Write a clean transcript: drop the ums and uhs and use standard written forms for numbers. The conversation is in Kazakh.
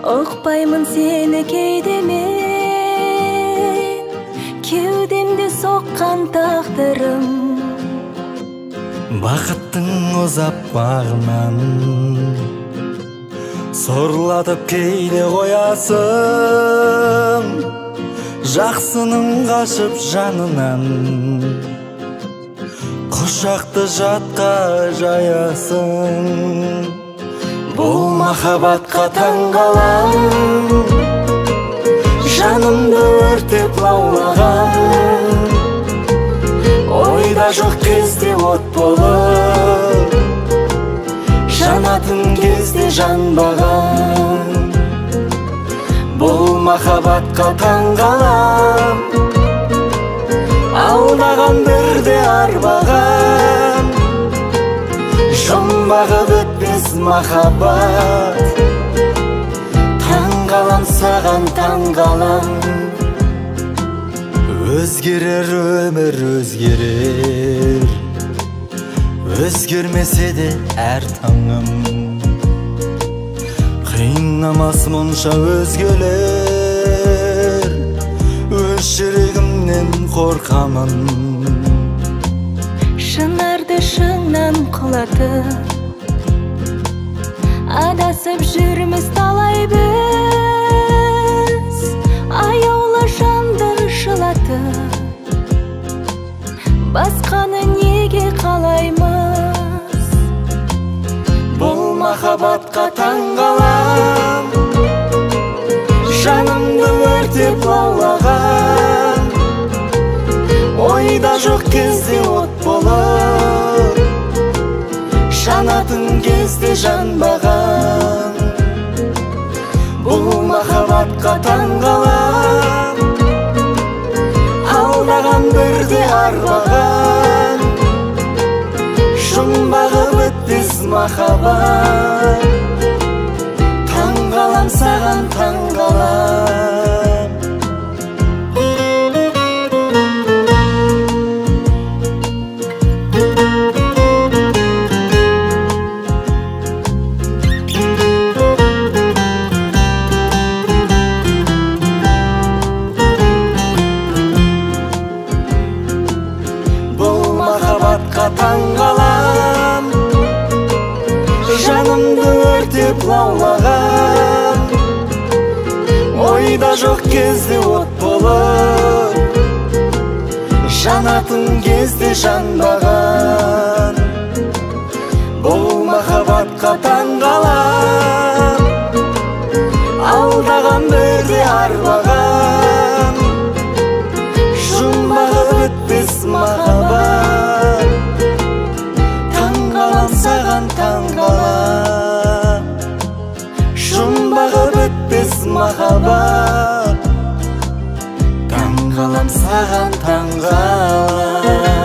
Ұқпаймын сені кейде мен, кеудемде соққан тағдырым. Бақыттың ұзап бағынан сорлатып кейде қоясың, жақсының қашып жанынан құшақты жатқа жаясың. Бұл махаббатқа таңғалам, жанымды өртеп лаулаған. Ойда жоқ кезде от болып, жанатын кезде жанбаған. Бұл махаббатқа таңғалам, алдаған бірде арбаған. Жұмбағы бітпес махаббат, таңғалам саған, таңғалам. Өзгерер өмір өзгерер, өзгермесе де әр таңым. Қинамас мұнша өзгелер, өз жүрегімнен қорқамын. Шынарды шыңнан құлатып, адасып жүрміз талай біз. Аяулы жанды жылатып, басқаны неге қалаймыз? Бұл махаббатқа таңғалам, жанымды өртеп лаулаған. Ойда жоқ кезде от болып, жанатын кезде жанбаған. Бұл махаббатқа таңғалам, алдаған бірде арбаған. Жұмбағы бітпес махаббат, таңғалам саған, таңғалам. Бұл махаббатқа таңғалам, жанымды өртеп лаулаған. Ойда жоқ кезде от болып, жанатын кезде жанбаған. Бұл махаббатқа таңғалам, алдаған бірде арбаған. Жұмбағы бітпес махаббат, таңғалам саған, таңғалам. Жұмбағы бітпес махаббат, таңғалам саған, таңғалам.